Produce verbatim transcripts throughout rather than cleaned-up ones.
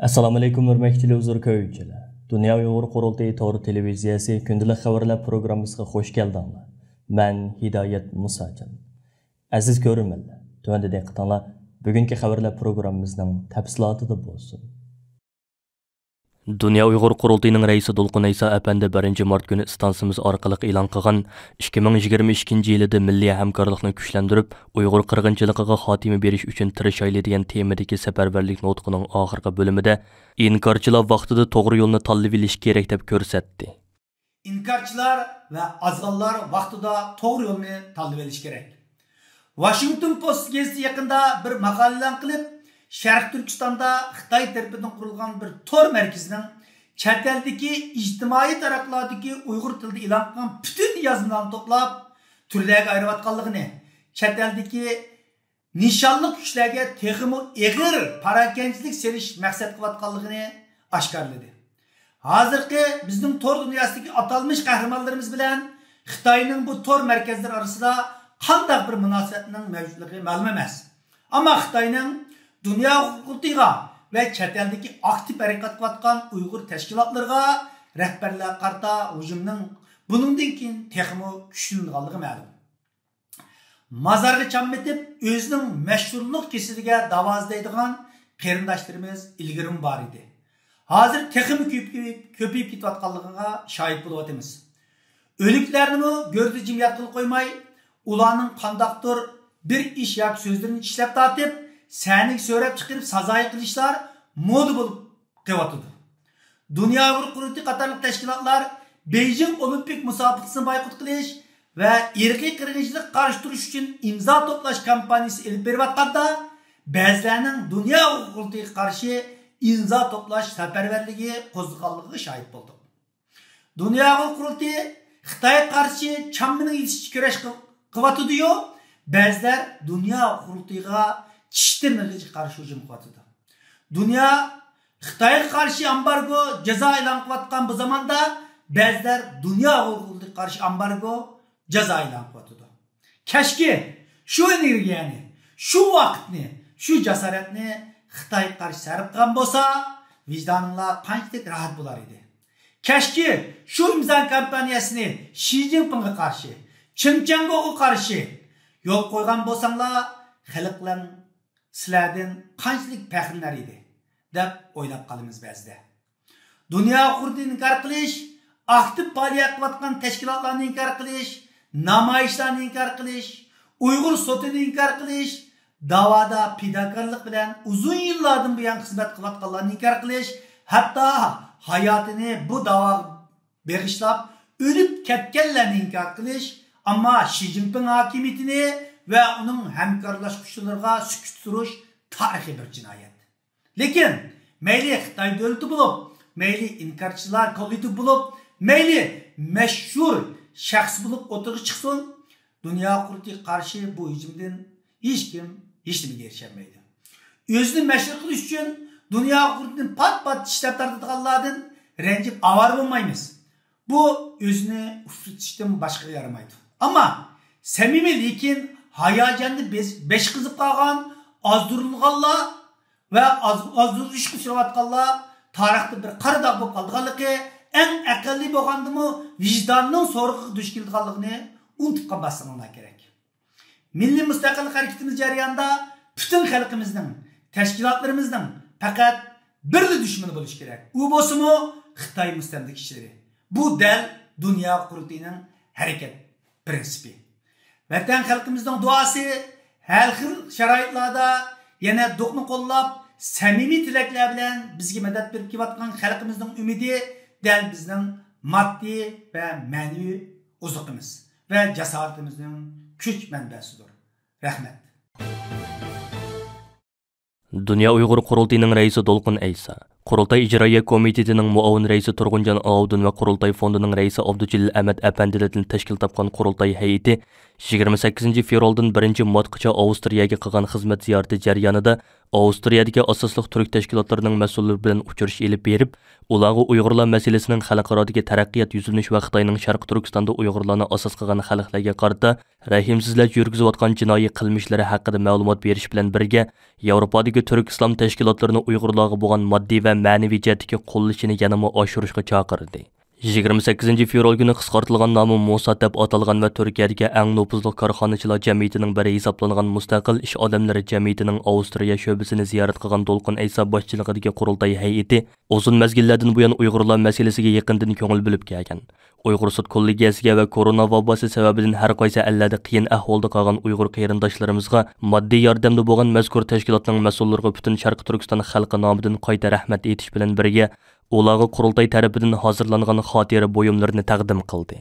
ئەسسالامۇئەلەيكۇم، ھۆرمەتلىك تېلېۋىزور كۆرگۈچىلەر! دۇنيا ئۇيغۇر قۇرۇلتىيى تور تېلېۋىزىيەسى كۈندىلىك خەۋەرلەر پروگراممىسىغا خۇش كەلدىڭلار. مەن ھىدايەت مۇساجان. ئەزىز كۆرۈرمەنلەر، تۆۋەندە دىققىتىڭلار بۈگۈنكى خەۋەرلەر پروگراممىمىزنىڭ تەپسىلاتىدا بولسۇن. دۇنيا ئۇيغۇر قۇرۇلتىيىنىڭ رەئىسى دولقۇن ئەيسا ئەپەندى بىرىنچى مارت كۈنى ئىستانسىمىز ئارقىلىق ئېلان قىلغان ئىككى مىڭ يىگىرمە ئىككىنچى يىلىدا مىللىي ھەمكارلىقنى كۈچلەندۈرۈپ، ئۇيغۇر قىرغىنچىلىقىغا خاتىمە بېرىش ئۈچۈن تىرىشايلى دېگەن تېمىدىكى سەپەرۋەرلىك نۇتقىنىڭ ئاخىرقى بۆلۈمىدە ئىنكارچىلار ۋاقتىدا توغرا يولنى تاللىۋېلىشى كېرەك دەپ كۆرسەتتى. ئىنكارچىلار ۋە ئازغانلار ۋاقتىدا توغرا يولنى تاللىۋېلىشى كېرەك. ۋاشىنگتون پوست گېزىتى يېقىندا بىر ماقالە ئېلان قىلىپ، شەرقىي تۈركىستاندا خىتاي تەرىپىدىن قۇرۇلغان بىر تور مەركىزىنىڭ چەت ئەلدىكى ئىجتىمائىي تاراتقۇلاردىكى ئۇيغۇر تىلىدا ئېلان قىلغان پۈتۈن يازمىلارنى توپلاپ، تۈرلەرگە ئايرىۋاتقانلىقىنى، چەت ئەلدىكى نىشانلىق كۈچلەرگە تېخىمۇ ئېغىر پاراكەندىچىلىك سېلىش مەقسەت قىلىۋاتقانلىقىنى ئاشكارىلىدى. ھازىرقى بىزنىڭ تور دۇنياسىدىكى ئاتالمىش قەھرىمانلىرىمىز بىلەن خىتاينىڭ بۇ تور مەركەزلىرى ئارىسىدا قانداق بىر مۇناسىۋەتنىڭ مەۋجۇتلۇقى مەلۇم ئەمەس. ئەمما خىتاينىڭ دۇنيا ھوقۇق قۇرۇلتىيىغا ۋە چەت ئەلدىكى ئاكتىپ ھەرىكەت قىلىۋاتقان ئۇيغۇر تەشكىلاتلىرىغا، رەھبەرلەرگە قارىتا ھۇجۇمنىڭ بۇنىڭدىن كېيىن تېخىمۇ كۈچلىنىدىغانلىقى مەلۇم. مازارغا چاممىتىپ، ئۆزىنىڭ مەشھۇرلۇق كېسىلىگە داۋا ئىزدەيدىغان قېرىنداشلىرىمىز ئىلگىرىمۇ بار ئىدى. ھازىر تېخىمۇ كۆپىيىپ، كۆپىيىپ كېتىۋاتقانلىقىغا شاھىت بولۇۋاتىمىز. ئۆلۈكلەرنىمۇ گۆردە جىم ياتقىلى قويماي، ئۇلارنىڭ قانداقتۇر بىر ئىش ياكى سۆزلىرىنى چىشلەپ تارتىپ، سەھنىگە سۆرەپ چىقىرىپ سازايى قىلىشلار مودا بولۇپ قېلىۋاتىدۇ. دۇنيا ئۇيغۇر قۇرۇلتىيى قاتارلىق تەشكىلاتلار بېيجىڭ ئولىمپىك مۇسابىقىسىنى بايقۇت قىلىش ۋە ئىرقىي قىرغىنچىلىققا قارشى تۇرۇش ئۈچۈن ئىمزا توپلاش كامپانىيىسى ئېلىپ بېرىۋاتقاندا، بەزىلەرنىڭ دۇنيا ئۇيغۇر قۇرۇلتىيىغا قارشى ئىمزا توپلاش سەپەرۋەرلىكى قوزغىغانلىقىغا شاھىت بولدۇق. دۇنيا ئۇيغۇر قۇرۇلتىيى خىتايغا قارشى چاممىنىڭ يېتىشىچە كۈرەش قىل-، قىلىۋاتىدۇ-يۇ، بەزىلەر دۇنيا ئۇيغۇر قۇرۇلتىيىغا چىش تىرنىقىغىچە قارشى ھۇجۇم قىلىۋاتىدۇ. دۇنيا خىتايغا قارشى ئامبارگو جازا ئېلان قىلىۋاتقان بۇ زاماندا، بەزىلەر دۇنيا ئۇيغۇر قۇرۇلتىيىغا قارشى ئامبارگو جازا ئېلان قىلىۋاتىدۇ. كەچكى شۇ ئېنېرگىيەنى، شۇ ۋاقىتنى، شۇ جاسارەتنى خىتايغا قارشى سەرپ قىلغان بولسا، ۋىجدانىڭلار قانچىلىك راھەت بولار ئىدى. كەچكى شۇ ئىمزا كامپانىيەسىنى شى جىنپىڭغا قارشى، چېن چۈەنگوغا قارشى يول قويغان بولساڭلار، خەلقلەر سىلەردىن قانچىلىك پەخىرلىنەر ئىدى، دەپ ئويلاپ قالىمىز بەزىدە. دۇنيا قۇرۇلتىيىنى ئىنكار قىلىش، ئاكتىپ پائالىيەت قىلىۋاتقان تەشكىلاتلارنى ئىنكار قىلىش، نامايىشلارنى ئىنكار قىلىش، ئۇيغۇر سوتىنى ئىنكار قىلىش، داۋادا پىداكارلىق بىلەن ئۇزۇن يىللاردىن بۇيان خىزمەت قىلىۋاتقانلارنى ئىنكار قىلىش، ھەتتا ھاياتىنى بۇ داۋاغا بېغىشلاپ ئۆلۈپ كەتكەنلەرنى ئىنكار قىلىش، ئەمما شى جىنپىڭ ھاكىمىيىتىنى ۋە ئۇنىڭ ھەمكارلاشقۇچىلىرىغا سۈكۈتتە تۇرۇش تارىخىي بىر جىنايەت. لېكىن مەيلى خىتاي دۆلىتى بولۇپ، مەيلى ئىنكارچىلار كوللېكتىپى بولۇپ، مەيلى مەشھۇر شەخس بولۇپ ئوتتۇرىغا چىقسۇن، دۇنيا قۇرۇلتىيىغا قارشى بۇ ھۇجۇمدىن ھېچكىم ھېچنېمىگە ئېرىشەلمەيدۇ. ئۆزىنى مەشھۇر قىلىش ئۈچۈن دۇنيا قۇرۇلتىيىنى پات-پات چىشلەپ تارتىدىغانلاردىن رەنجىپ ئاۋارە بولمايمىز. بۇ ئۆزىنى ئۇسسىتىشتىن باشقىغا يارىمايدۇ. ئەمما سەمىمىي، لېكىن ھاياجاندا بېش-، بېشى قىزىپ قالغان، ئازدۇرۇلغانلار ۋە ئاز-، ئازدۇرۇلۇشقا ئۇچراۋاتقانلار تارىختا بىر قارا داغ بولۇپ قالىدىغانلىقى، ئەڭ ئەقەللىي بولغاندىمۇ ۋىجداننىڭ سورىقىغا دۇچ كېلىدىغانلىقىنى ئۇنتۇپ قالماسلىقىڭلار كېرەك. مىللىي مۇستەقىللىق ھەرىكىتىمىز جەريانىدا پۈتۈن خەلقىمىزنىڭ، تەشكىلاتلىرىمىزنىڭ پەقەت بىرلا دۈشمىنى بولۇشى كېرەك. ئۇ بولسىمۇ خىتاي مۇستەملىكىچىلىرى. بۇ دەل دۇنيا قۇرۇلتىيىنىڭ ھەرىكەت پىرىنسىپى. ۋەتەن خەلقىمىزنىڭ دۇئاسى، ھەر خىل شارائىتلاردا يەنە دۇغنى قوللاپ، سەمىمىي تىلەكلەر بىلەن بىزگە مەدەت بېرىپ كېلىۋاتقان خەلقىمىزنىڭ ئۈمىدى دەل بىزنىڭ ماددىي ۋە مەنىۋى ئوزۇقىمىز ۋە جاسارىتىمىزنىڭ كۈچ مەنبەسىدۇر. رەھمەت. دۇنيا ئۇيغۇر قۇرۇلتىيىنىڭ رەئىسى دولقۇن ئەيسا، قۇرۇلتاي ئىجرائىيە كومىتېتىنىڭ مۇئاۋىن رەئىسى تۇرغۇنجان ئاۋۇدۇن ۋە قۇرۇلتاي فوندىنىڭ رەئىسى ئابدۇجېلىل ئەمەت ئەپەندىلىرىدىن تەشكىل تاپقان قۇرۇلتاي ھەيئىتى يىگىرمە سەككىزىنچى فېۋرالدىن بىرىنچى مارتقىچە ئاۋسترىيەگە قىلغان خىزمەت زىيارىتى جەريانىدا ئاۋسترىيەدىكى ئاساسلىق تۈرك تەشكىلاتلىرىنىڭ مەسئۇللىرى بىلەن ئۇچرىشىش ئېلىپ بېرىپ، ئۇلارغا ئۇيغۇرلار مەسىلىسىنىڭ خەلقئارادىكى تەرەققىيات يۈزلىنىش ۋە خىتاينىڭ شەرقىي تۈركىستاندا ئۇيغۇرلارنى ئاساس قىلغان خەلقلەرگە قارىتا رەھىمسىزلەرچە يۈرگۈزۈۋاتقان جىنايى قىلمىشلىرى ھەققىدە مەلۇمات بېرىش بىلەن بىرگە، ياۋروپادىكى تۈرك ئىسلام تەشكىلاتلىرىنى ئۇيغۇرلارغا بولغان ماددىي ۋە مەنىۋى جەھەتتىكى قوللىشىنى يەنىمۇ ئاشۇرۇشقا چاقىردى. يىگىرمە سەككىزىنچى فېۋرال كۈنى قىسقارتىلغان نامى موساد دەپ ئاتالغان ۋە تۈركىيەدىكى ئەڭ نوپۇزلۇق كارخانىچىلار جەمئىيىتىنىڭ بىرى ھېسابلانغان مۇستەقىل ئىش ئادەملىرى جەمئىيىتىنىڭ ئاۋسترىيە شۆبىسىنى زىيارەت قىلغان دولقۇن ئەيسا باشچىلىقىدىكى قۇرۇلتاي ھەيئىتى ئۇزۇن مەزگىللەردىن بۇيان ئۇيغۇرلار مەسىلىسىگە يېقىندىن كۆڭۈل بۆلۈپ كەلگەن، ئۇيغۇر سوت كوللېگىيەسىگە ۋە كورونا ۋاباسى سەۋەبىدىن ھەر قايسى ئەللەردە قىيىن ئەھۋالدا قالغان ئۇيغۇر قېرىنداشلىرىمىزغا ماددىي ياردەمدە بولغان مەزكۇر تەشكىلاتنىڭ مەسئۇللىرىغا پۈتۈن شەرقىي تۈركىستان خەلقى نامىدىن قايتا رەھمەت ئېيتىش بىلەن بىرگە، ئۇلارغا قۇرۇلتاي تەرىپىدىن ھازىرلانغان خاتىرە بۇيۇملىرىنى تەقدىم قىلدى.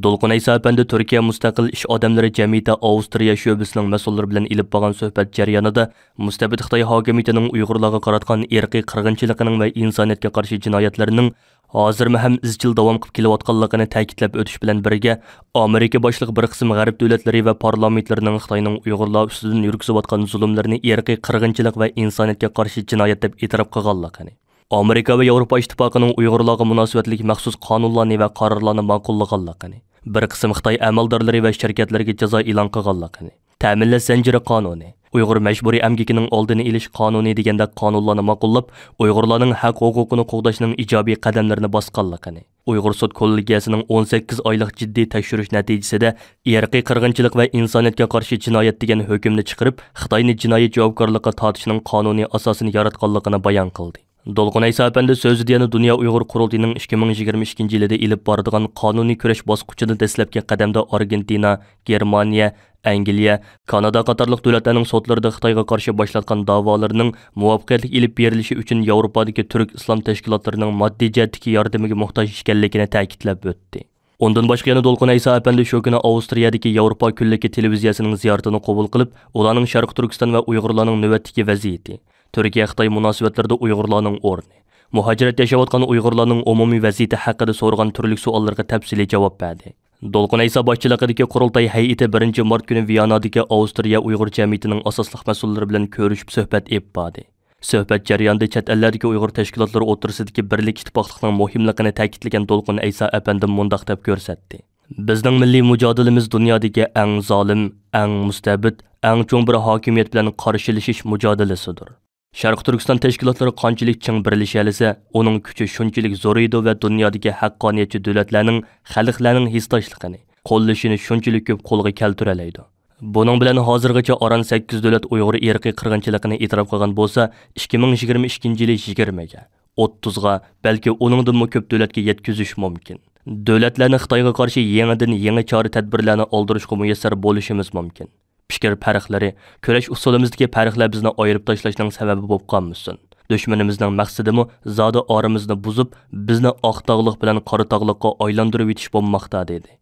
دولقۇن ئەيسا ئەپەندى تۈركىيە مۇستەقىل ئىش ئادەملىرى جەمئىيىتى ئاۋسترىيە شۆبىسىنىڭ مەسئۇللىرى بىلەن ئېلىپ بارغان سۆھبەت جەريانىدا، مۇستەبىت خىتاي ھاكىمىيىتىنىڭ ئۇيغۇرلارغا قاراتقان ئىرقىي قىرغىنچىلىقىنىڭ ۋە ئىنسانىيەتكە قارشى جىنايەتلىرىنىڭ ھازىرمۇ ھەم ئىزچىل داۋام قىلىپ كېلىۋاتقانلىقىنى تەكىتلەپ ئۆتۈش بىلەن بىرگە، ئامېرىكا باشلىق بىر قىسىم غەرب دۆلەتلىرى ۋە پارلامېنتلىرىنىڭ خىتاينىڭ ئۇيغۇرلار ئۈستىدىن يۈرگۈزۈۋاتقان زۇلۇملىرىنى ئىرقىي قىرغىنچىلىق ۋە ئىنسانىيەتكە قارشى جىنايەت دەپ ئېتىراپ قىلغانلىقىنى، ئامېرىكا ۋە ياۋروپا ئىتتىپاقىنىڭ ئۇيغۇرلارغا مۇناسىۋەتلىك مەخسۇس قانۇنلارنى ۋە قارارلارنى ماقۇللىغانلىقىنى، بىر قىسىم خىتاي ئەمەلدارلىرى ۋە شىركەتلىرىگە جازا ئېلان قىلغانلىقىنى، تەمىنلەش زەنجىرى قانۇنى، ئۇيغۇر مەجبۇرىي ئەمگىكىنىڭ ئالدىنى ئېلىش قانۇنى دېگەندەك قانۇنلارنى ماقۇللاپ، ئۇيغۇرلارنىڭ ھەق ھوقۇقىنى قوغداشنىڭ ئىجابىي قەدەملىرىنى باسقانلىقىنى، ئۇيغۇر سوت كوللېگىيەسىنىڭ ئون سەككىز ئايلىق جىددىي تەكشۈرۈش نەتىجىسىدە ئىرقىي قىرغىنچىلىق ۋە ئىنسانىيەتكە قارشى جىنايەت دېگەن ھۆكۈمنى چىقىرىپ، خىتاينى جىنايى جاۋابكارلىققا تارتىشنىڭ قانۇنىي ئاساسىنى ياراتقانلىقىنى بايان قىلدى. دولقۇن ئەيسا ئەپەندى سۆزىدە يەنە دۇنيا ئۇيغۇر قۇرۇلتىيىنىڭ ئىككى مىڭ يىگىرمە ئىككىنچى يىلىدا ئېلىپ بارىدىغان قانۇنىي كۈرەش باسقۇچىدا دەسلەپكى قەدەمدە ئارگېنتىنا، گېرمانىيە، ئەنگلىيە، كانادا قاتارلىق دۆلەتلەرنىڭ سوتلىرىدا خىتايغا قارشى باشلاتقان داۋالىرىنىڭ مۇۋەپپەقىيەتلىك ئېلىپ بېرىلىشى ئۈچۈن ياۋروپادىكى تۈرك ئىسلام تەشكىلاتلىرىنىڭ ماددىي جەھەتتىكى ياردىمىگە موھتاج ئىكەنلىكىنى تەكىتلەپ ئۆتتى. ئۇندىن باشقا يەنە دولقۇن ئەيسا ئەپەندى شۇ كۈنى ئاۋسترىيەدىكى ياۋروپا كۈنلۈكى تېلېۋىزىيەسىنىڭ زىيارىتىنى قوبۇل قىلىپ، ئۇلارنىڭ شەرقىي تۈركىستان ۋە ئۇيغۇرلارنىڭ نۆۋەتتىكى ۋەزىيىتى، تۈركىيە-خىتاي مۇناسىۋەتلىرىدە ئۇيغۇرلارنىڭ ئورنى، مۇھاجىرەت ياشاۋاتقان ئۇيغۇرلارنىڭ ئومۇمىي ۋەزىيىتى ھەققىدە سورىغان تۈرلۈك سوئاللىرىغا تەپسىلىي جاۋاب بەردى. دولقۇن ئەيسا باشچىلىقىدىكى قۇرۇلتاي ھەيئىتى بىرىنچى مارت كۈنى ۋىيانادىكى ئاۋسترىيە ئۇيغۇر جەمئىيىتىنىڭ ئاساسلىق مەسئۇللىرى بىلەن كۆرۈشۈپ سۆھبەت ئېلىپ باردى. سۆھبەت جەريانىدا چەت ئەللەردىكى ئۇيغۇر تەشكىلاتلىرى ئوتتۇرىسىدىكى بىرلىك ئىتتىپاقلىقنىڭ مۇھىملىقىنى تەكىتلىگەن دولقۇن ئەيسا ئەپەندىم مۇنداق دەپ كۆرسەتتى: بىزنىڭ مىللىي مۇجادىلىمىز دۇنيادىكى ئەڭ زالىم، ئەڭ مۇستەبىت، ئەڭ چوڭ بىر ھاكىمىيەت بىلەن قارشىلىشىش مۇجادىلىسىدۇر. شەرقىي تۈركىستان تەشكىلاتلىرى قانچىلىك چىڭ بىرلىشەلىسە، ئۇنىڭ كۈچى شۇنچىلىك زورىيىدۇ ۋە دۇنيادىكى ھەققانىيەتچى دۆلەتلەرنىڭ، خەلقلەرنىڭ ھېسداشلىقىنى، قوللىشىنى شۇنچىلىك كۆپ قولغا كەلتۈرەلەيدۇ. بۇنىڭ بىلەن ھازىرغىچە ئاران سەككىز دۆلەت ئۇيغۇر ئىرقىي قىرغىنچىلىقىنى ئېتىراپ قىلغان بولسا، ئىككى مىڭ يىگىرمە ئىككىنچى يىلى يىگىرمىگە، ئوتتۇزغا، بەلكى ئۇنىڭدىنمۇ كۆپ دۆلەتكە يەتكۈزۈش مۇمكىن. دۆلەتلەرنى خىتايغا قارشى يېڭىدىن يېڭى چارە-تەدبىرلەرنى ئالدۇرۇشقا مۇيەسسەر بولۇشىمىز مۇمكىن. پىكىر پەرقلىرى، كۈرەش ئۇسۇلىمىزدىكى پەرقلەر بىزنى ئايرىپ تاشلاشنىڭ سەۋەبى بولۇپ قالمىسۇن. دۈشمىنىمىزنىڭ مەقسىتىمۇ زادى ئارىمىزنى بۇزۇپ، بىزنى ئاق تاغلىق بىلەن قارا تاغلىققا ئايلاندۇرۇۋېتىش بولماقتا، دېدى.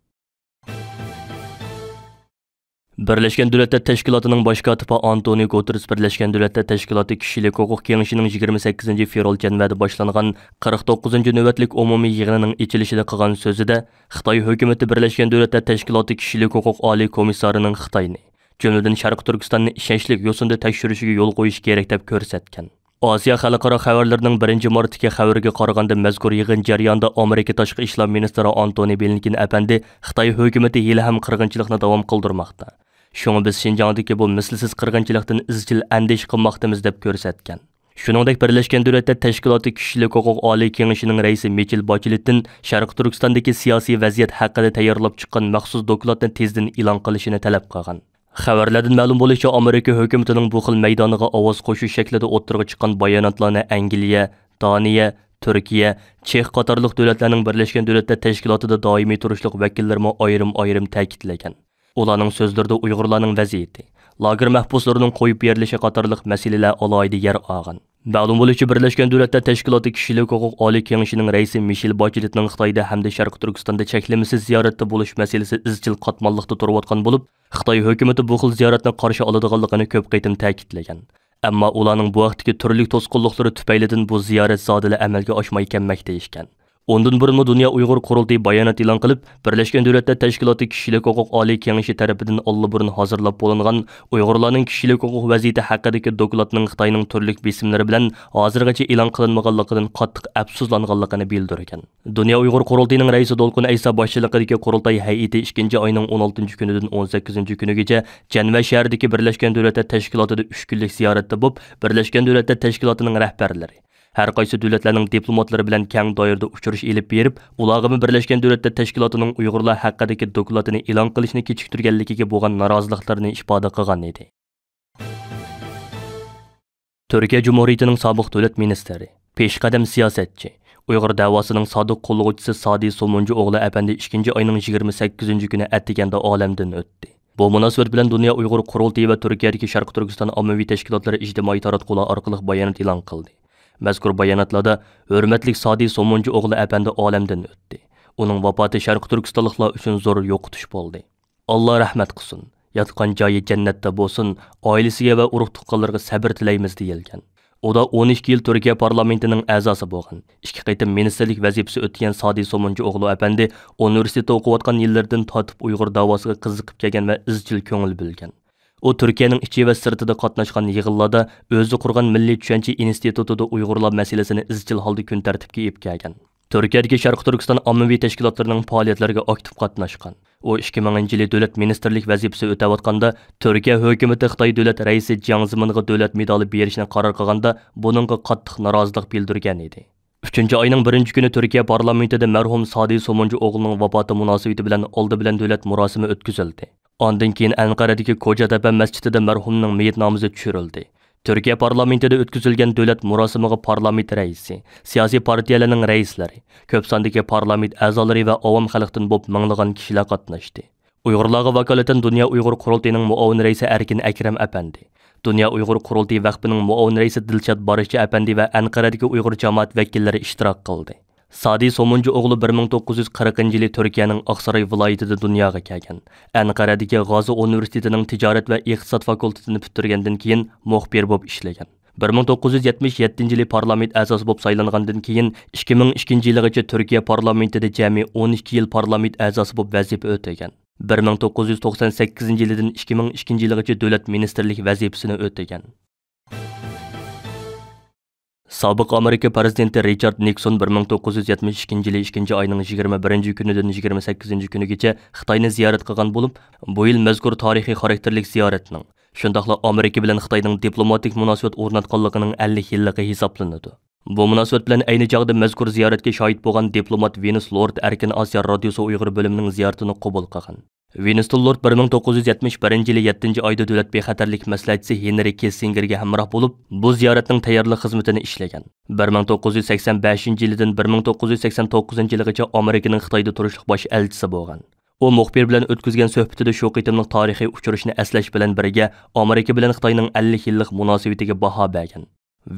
بىرلەشكەن دۆلەتلەر تەشكىلاتىنىڭ باش كاتىپى ئانتونىيو گۇتېررېس بىرلەشكەن دۆلەتلەر تەشكىلاتى كىشىلىك ھوقۇق كېڭىشىنىڭ يىگىرمە سەككىزىنچى فېۋرال جەنۋەدە باشلانغان قىرىق توققۇزىنچى نۆۋەتلىك ئومۇمىي يىغىنىنىڭ ئېچىلىشىدا قىلغان سۆزىدە، خىتاي ھۆكۈمىتى بىرلەشكەن دۆلەتلەر تەشكىلاتى كىشىلىك ھوقۇق ئالىي كومىسسارىنىڭ خىتاينى، جۈملىدىن شەرقىي تۈركىستاننى ئىشەنچلىك يوسۇندا تەكشۈرۈشىگە يول قويۇش كېرەك دەپ كۆرسەتكەن. ئاسىيا خەلقئارا خەۋەرلىرىنىڭ بىرىنچى مارتتىكى خەۋىرىگە قارىغاندا، مەزكۇر يىغىن جەريانىدا ئامېرىكا تاشقى ئىشلار مىنىستىرى ئانتونى بلىنكېن ئەپەندى خىتاي ھۆكۈمىتى ھېلىھەم قىرغىنچىلىقنى داۋام قىلدۇرماقتا. شۇڭا بىز شىنجاڭدىكى بۇ مىسلىسىز قىرغىنچىلىقتىن ئىزچىل ئەندىشە قىلماقتىمىز دەپ كۆرسەتكەن. شۇنىڭدەك بىرلەشكەن دۆلەتلەر تەشكىلاتى كىشىلىك ھوقۇق ئالىي كېڭىشىنىڭ رەئىسى مىچېل باچېلېتتىن شەرقىي تۈركىستاندىكى سىياسىي ۋەزىيەت ھەققىدە تەييارلاپ چىققان مەخسۇس دوكلاتنى تېزدىن ئېلان قىلىشىنى تەلەپ قىلغان. خەۋەرلەردىن مەلۇم بولۇشىچە، ئامېرىكا ھۆكۈمىتىنىڭ بۇ خىل مەيدانىغا ئاۋاز قوشۇش شەكلىدە ئوتتۇرىغا چىققان باياناتلارنى ئەنگلىيە، دانىيە، تۈركىيە، چېخ قاتارلىق دۆلەتلەرنىڭ بىرلەشكەن دۆلەتلەر تەشكىلاتىدا دائىمىي تۇرۇشلۇق ۋەكىللىرىمۇ ئايرىم-ئايرىم تەكىتلىگەن. ئۇلارنىڭ سۆزلىرىدە ئۇيغۇرلارنىڭ ۋەزىيىتى، لاگېر مەھبۇسلىرىنىڭ قويۇپ بېرىلىشى قاتارلىق مەسىلىلەر ئالاھىدە يەر ئالغان. مەلۇم بولۇشىچە، بىرلەشكەن دۆلەتلەر تەشكىلاتى كىشىلىك ھوقۇق ئالىي كېڭىشىنىڭ رەئىسى مىشېل باچېلېتنىڭ خىتايدا ھەمدە شەرقىي تۈركىستاندا چەكلىمىسىز زىيارەتتە بولۇش مەسىلىسى ئىزچىل قاتماللىقتا تۇرۇۋاتقان بولۇپ، خىتاي ھۆكۈمىتى بۇ خىل زىيارەتنى قارشى ئالىدىغانلىقىنى كۆپ قېتىم تەكىتلىگەن. ئەمما ئۇلارنىڭ بۇ ھەقتىكى تۈرلۈك توسقۇنلۇقلىرى تۈپەيلىدىن بۇ زىيارەت زادىلا ئەمەلگە ئاشماي كەلمەكتە ئىكەن. ئۇندىن بۇرۇنمۇ دۇنيا ئۇيغۇر قۇرۇلتىيى بايانات ئېلان قىلىپ، بىرلەشكەن دۆلەتلەر تەشكىلاتى كىشىلىك ھوقۇق ئالىي كېڭىشى تەرىپىدىن ئاللىبۇرۇن ھازىرلاپ بولۇنغان ئۇيغۇرلارنىڭ كىشىلىك ھوقۇق ۋەزىيىتى ھەققىدىكى دوكلاتنىڭ خىتاينىڭ تۈرلۈك بېسىملىرى بىلەن ھازىرغىچە ئېلان قىلىنمىغانلىقىدىن قاتتىق ئەپسۇسلانغانلىقىنى بىلدۈرگەن. دۇنيا ئۇيغۇر قۇرۇلتىيىنىڭ رەئىسى دولقۇن ئەيسا باشچىلىقىدىكى قۇرۇلتاي ھەيئىتى ئىككىنچى ئاينىڭ ئون ئالتىنچى كۈنىدىن ئون سەككىزىنچى كۈنىگىچە جەنۋە شەھىرىدىكى بىرلەشكەن دۆلەتلەر تەشكىلاتىدا ئۈچ كۈنلۈك زىيارەتتە بولۇپ، بىرلەشكەن دۆلەتلەر تەشكىلاتىنىڭ رەھبەرلىرى، ھەر قايسى دۆلەتلەرنىڭ دىپلوماتلىرى بىلەن كەڭ دائىرىدە ئۇچرىشىش ئېلىپ بېرىپ، ئۇلارغىمۇ بىرلەشكەن دۆلەتلەر تەشكىلاتىنىڭ ئۇيغۇرلار ھەققىدىكى دوكلاتىنى ئېلان قىلىشنى كېچىكتۈرگەنلىكىگە بولغان نارازىلىقلىرىنى ئىپادە قىلغان ئىدى. تۈركىيە جۇمھۇرىيىتىنىڭ سابىق دۆلەت مىنىستىرى، پېشقەدەم سىياسەتچى، ئۇيغۇر دەۋاسىنىڭ سادىق قوللىغۇچىسى سادى سومۇنجۇ ئوغلى ئەپەندى ئىككىنچى ئاينىڭ يىگىرمە سەككىزىنچى كۈنى ئەتىگەندە ئالەمدىن ئۆتتى. بۇ مۇناسىۋەت بىلەن دۇنيا ئۇيغۇر قۇرۇلتىيى ۋە تۈركىيەدىكى شەرقىي تۈركىستان ئاممىۋى تەشكىلاتلىرى ئىجتىمائىي تاراتقۇلار ئارقىلىق بايانات ئېلان قىلدى. مەزكۇر باياناتلاردا ھۆرمەتلىك سادى سومۇنجۇ ئوغلى ئەپەندى ئالەمدىن ئۆتتى. ئۇنىڭ ۋاپاتى شەرقىي تۈركىستانلىقلار ئۈچۈن زور يوقىتىش بولدى. ئاللا رەھمەت قىلسۇن، ياتقان جايى جەننەتتە بولسۇن، ئائىلىسىگە ۋە ئۇرۇق-تۇغقانلىرىغا سەبىر تىلەيمىز، دېيىلگەن. ئۇدا ئون ئىككى يىل تۈركىيە پارلامېنتىنىڭ ئەزاسى بولغان، ئىككى قېتىم مىنىستىرلىك ۋەزىپىسى ئۆتىگەن سادى سومۇنجۇ ئوغلى ئەپەندى ئۇنىۋېرسىتېتتا ئوقۇۋاتقان يىللىرىدىن تارتىپ ئۇيغۇر داۋاسىغا قىزىقىپ كەلگەن ۋە ئىزچىل كۆڭۈل بۆلگەن. ئۇ تۈركىيەنىڭ ئىچى ۋە سىرتىدا قاتناشقان يىغىنلاردا ئۆزى قۇرغان مىللىي چۈشەنچە ئىنستىتۇتىدا ئۇيغۇرلار مەسىلىسىنى ئىزچىل ھالدا كۈن تەرتىپكە ئېلىپ كەلگەن. تۈركىيەدىكى شەرقىي تۈركىستان ئاممىۋى تەشكىلاتلىرىنىڭ پائالىيەتلىرىگە ئاكتىپ قاتناشقان. ئۇ ئىككى مىڭىنچى يىلى دۆلەت مىنىستىرلىك ۋەزىپىسى ئۆتەۋاتقاندا، تۈركىيە ھۆكۈمىتى خىتاي دۆلەت رەئىسى جياڭ زېمىنغا دۆلەت مېدالى بېرىشنى قارار قىلغاندا، بۇنىڭغا قاتتىق نارازىلىق بىلدۈرگەن ئىدى. ئۈچىنچى ئاينىڭ بىرىنچى كۈنى تۈركىيە پارلامېنتىدا مەرھۇم سادى سومۇنجۇ ئوغلىنىڭ ۋاپاتى مۇناسىۋىتى بىلەن ئالدى بىلەن دۆلەت مۇراسىمى ئۆتكۈزۈلدى. ئاندىن كېيىن ئەنقەرەدىكى كوجاتەپە مەسچىتىدە مەرھۇمنىڭ مېيىت نامىزى چۈشۈرۈلدى. تۈركىيە پارلامېنتىدا ئۆتكۈزۈلگەن دۆلەت مۇراسىمىغا پارلامېنت رەئىسى، سىياسىي پارتىيەلەرنىڭ رەئىسلىرى، كۆپ ساندىكى پارلامېنت ئەزالىرى ۋە ئاۋام خەلقتىن بولۇپ مىڭلىغان كىشىلەر قاتناشتى. ئۇيغۇرلارغا ۋاكالىتەن دۇنيا ئۇيغۇر قۇرۇلتىيىنىڭ مۇئاۋىن رەئىسى ئەركىن ئەكرەم ئەپەندى، دۇنيا ئۇيغۇر قۇرۇلتىيى ۋەقپىنىڭ مۇئاۋىن رەئىسى دىلشات بارىشچى ئەپەندى ۋە ئەنقەرەدىكى ئۇيغۇر جامائەت ۋەكىللىرى ئىشتىراك قىلدى. سادى سومۇنجۇ ئوغلى بىر مىڭ توققۇز يۈز قىرىقىنچى يىلى تۈركىيەنىڭ ئاقساراي ۋىلايىتىدە دۇنياغا كەلگەن. ئەنقەرەدىكى غازى ئۇنىۋېرسىتېتىنىڭ تىجارەت ۋە ئىقتىساد فاكۇلتېتىنى پۈتتۈرگەندىن كېيىن مۇخبىر بولۇپ ئىشلىگەن. بىر مىڭ توققۇز يۈز يەتمىش يەتتىنچى يىلى پارلامېنت ئەزاسى بولۇپ سايلانغاندىن كېيىن، ئىككى مىڭ ئىككىنچى يىلىغىچە تۈركىيە پارلامېنتىدا جەمئىي ئون ئىككى يىل پارلامېنت ئەزاسى بولۇپ ۋەزىپە ئۆتىگەن. بىر مىڭ توققۇز يۈز توقسان سەككىزىنچى يىلىدىن ئىككى مىڭ ئىككىنچى يىلىغىچە دۆلەت مىنىستىرلىك ۋەزىپىسىنى ئۆتىگەن. سابىق ئامېرىكا پىرېزىدېنتى رىچارد نىكسون بىر مىڭ توققۇز يۈز يەتمىش ئىككىنچى يىلى ئىككىنچى ئاينىڭ يىگىرمە بىرىنچى كۈنىدىن يىگىرمە سەككىزىنچى كۈنىگىچە خىتاينى زىيارەت قىلغان بولۇپ، بۇ يىل مەزكۇر تارىخىي خاراكتېرلىك زىيارەتنىڭ، شۇنداقلا ئامېرىكا بىلەن خىتاينىڭ دىپلوماتىك مۇناسىۋەت ئورناتقانلىقىنىڭ ئەللىك يىللىقى ھېسابلىنىدۇ. بۇ مۇناسىۋەت بىلەن ئەينى چاغدا مەزكۇر زىيارەتكە شاھىت بولغان دىپلومات ۋېنس لورد ئەركىن ئاسىيا رادىيوسى ئۇيغۇر بۆلۈمىنىڭ زىيارىتىنى قوبۇل قىلغان. ۋېنستون لورد بىر مىڭ توققۇز يۈز يەتمىش بىرىنچى يىلى يەتتىنچى ئايدا دۆلەت بىخەتەرلىك مەسلىھەتچىسى ھېنرى كىسسىنگېرگە ھەمراھ بولۇپ، بۇ زىيارەتنىڭ تەييارلىق خىزمىتىنى ئىشلىگەن. بىر مىڭ توققۇز يۈز سەكسەن بەشىنچى يىلىدىن بىر مىڭ توققۇز يۈز سەكسەن توققۇزىنچى يىلىغىچە ئامېرىكىنىڭ خىتايدا تۇرۇشلۇق باش ئەلچىسى بولغان. ئۇ مۇخبىر بىلەن ئۆتكۈزگەن سۆھبىتىدە شۇ قېتىملىق تارىخىي ئۇچرىشىشنى ئەسلەش بىلەن بىرگە، ئامېرىكا بىلەن خىتاينىڭ ئەللىك يىللىق مۇناسىۋىتىگە باھا بەرگەن.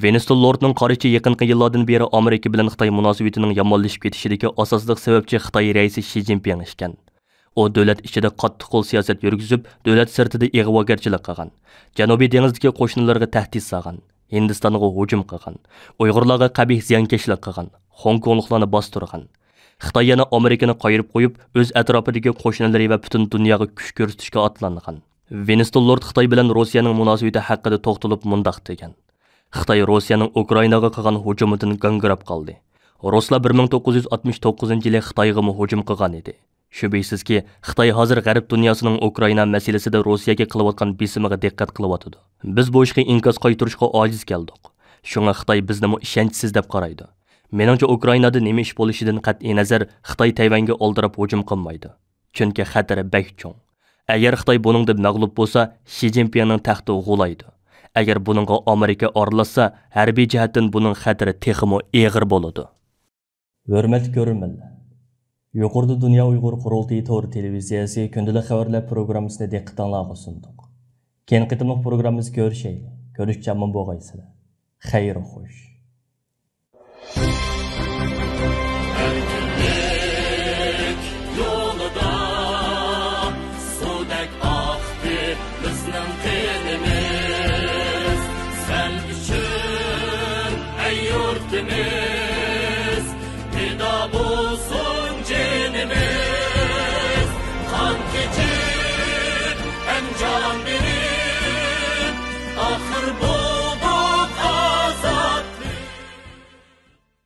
ۋېنستون لوردنىڭ قارىشىچە، يېقىنقى يىللاردىن بېرى ئامېرىكا بىلەن خىتاي مۇناسىۋىتىنىڭ يامانلىشىپ كېتىشىدىكى ئاساسلىق سەۋەبچى خىتاي رەئىسى شى جىنپىڭ ئىكەن. ئۇ دۆلەت ئىچىدە قاتتىق قول سىياسەت يۈرگۈزۈپ، دۆلەت سىرتىدا ئىغۋاگەرچىلىك قىلغان. جەنۇبىي دېڭىزدىكى قوشنىلىرىغا تەھدىت سالغان. ھىندىستانغا ھۇجۇم قىلغان. ئۇيغۇرلارغا قەبىھ زىيانكەشلىك قىلغان. خوڭكوڭلۇقلارنى باستۇرغان. خىتاي يەنە ئامېرىكىنى قايرىپ قويۇپ، ئۆز ئەتراپىدىكى قوشنىلىرى ۋە پۈتۈن دۇنياغا كۈچ كۆرسىتىشكە ئاتلانغان. ۋىنستون لورد خىتاي بىلەن روسىيەنىڭ مۇناسىۋىتى ھەققىدە توختىلىپ مۇنداق دېگەن: «خىتاي روسىيەنىڭ ئۇكرائىناغا قىلغان ھۇجۇمىدىن گاڭگىراپ قالدى. رۇسلار بىر مىڭ توققۇز يۈز ئاتمىش توققۇزىنچى يىلى خىتايغىمۇ ھۇجۇم قىلغان ئىدى. شۈبھىسىزكى، خىتاي ھازىر غەرب دۇنياسىنىڭ ئۇكرائىنا مەسىلىسىدە روسىيەگە قىلىۋاتقان بېسىمىغا دىققەت قىلىۋاتىدۇ. بىز بۇ ئىشقا ئىنكاس قايتۇرۇشقا ئاجىز كەلدۇق. شۇڭا خىتاي بىزنىمۇ ئىشەنچسىز دەپ قارايدۇ. مېنىڭچە، ئۇكرائىنادا نېمە ئىش بولۇشىدىن قەتئىينەزەر، خىتاي تەيۋەنگە ئالدىراپ ھۇجۇم قىلمايدۇ. چۈنكى خەتىرى بەك چوڭ. ئەگەر خىتاي بۇنىڭدا مەغلۇپ بولسا، شى جىنپىڭنىڭ تەختى غۇلايدۇ. ئەگەر بۇنىڭغا ئامېرىكا ئارىلاشسا، ھەربىي جەھەتتىن بۇنىڭ خەتىرى تېخىمۇ ئېغىر بولىدۇ.» ھۆرمەتلىك كۆرۈرمەنلەر، يۇقىرىدا دۇنيا ئۇيغۇر قۇرۇلتىيى تور تېلېۋىزىيەسى كۈندىلىك خەۋەرلەر پروگراممىسىنى دىققىتىڭلارغا سۇندۇق. كېيىنكى قېتىملىق پروگراممىمىزدا كۆرۈشەيلى. كۆرۈشكىچە ئامان بولغايسىلەر. خەير خوش. ئەركىنلىك يولىدا سۇدەك ئاقتى بىزنىڭ قېنىمىز. سەن ئۈچۈن، ئەي يۇرتىمىز، پىدا ئاخىر بۇ